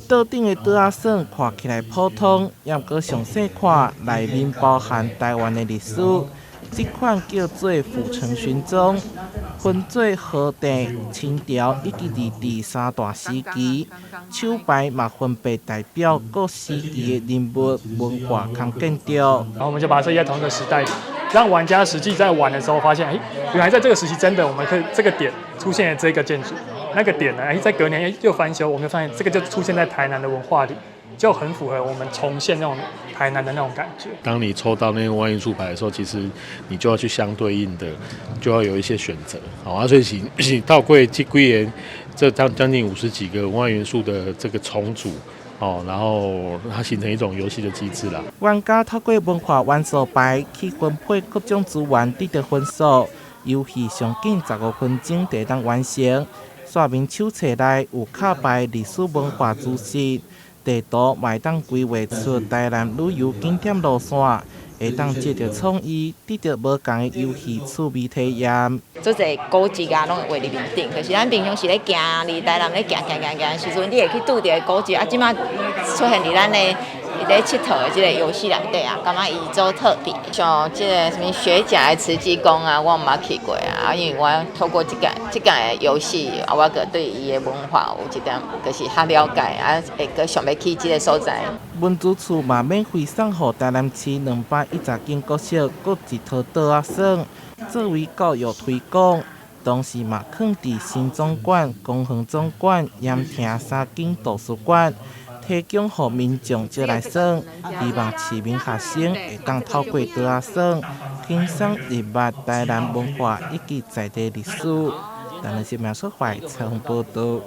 桌頂的桌仔耍看起來普通，毋過詳細看，內面包含台灣的歷史。這款叫做《府城尋蹤》，分做河帝、清朝以及二治三大時期。手牌嘛分別代表各時期的人物、文化佮建築。然後我們就把它設計在同一個時代，讓玩家實際在玩的時候發現，哎，原來在這個時期真的我們可以這個點出現了這個建築，那個點呢，哎，在隔年哎又翻修，我們就發現這個就出現在台南的文化裡，就很符合我們重現那種台南的那種感覺。當你抽到那個文化元素牌的時候，其實你就要去相對應的，就要有一些選擇。好啊，所以是透過這幾個這將近50幾個文化元素的這個重組，哦，然後它形成一種遊戲的機制啦。玩家透過文化元素牌去分配各種資源，得到分數。遊戲上緊15分鐘就會當完成。說明手冊內有卡牌歷史文化知識，地圖嘛會當規劃出台南旅遊景點路線，會當藉著創意，得到無仝的遊戲趣味體驗。足濟古蹟啊，攏會畫佇面頂。可是咱平常時咧行佇台南咧行行行行的時陣，你會去拄著古蹟啊，這馬出現佇咱的咧𨑨迌的這個遊戲內底啊，感覺伊做特別。像這個啥物學甲的慈濟宮啊，我毋捌去過啊，因為我透過這個的遊戲啊，我閣對伊的文化有一點就是較了解啊，會閣想欲去這個所在。文資處嘛免費送予台南市210間國小各一套桌仔耍，作為教育推廣。同時嘛，囥佇新總館、公園總館、鹽埕三間圖書館，提供予民眾借來耍。希望市民學生會當透過桌仔耍，輕鬆入捌台南文化以及在地歷史。台南新聞出發採訪報導。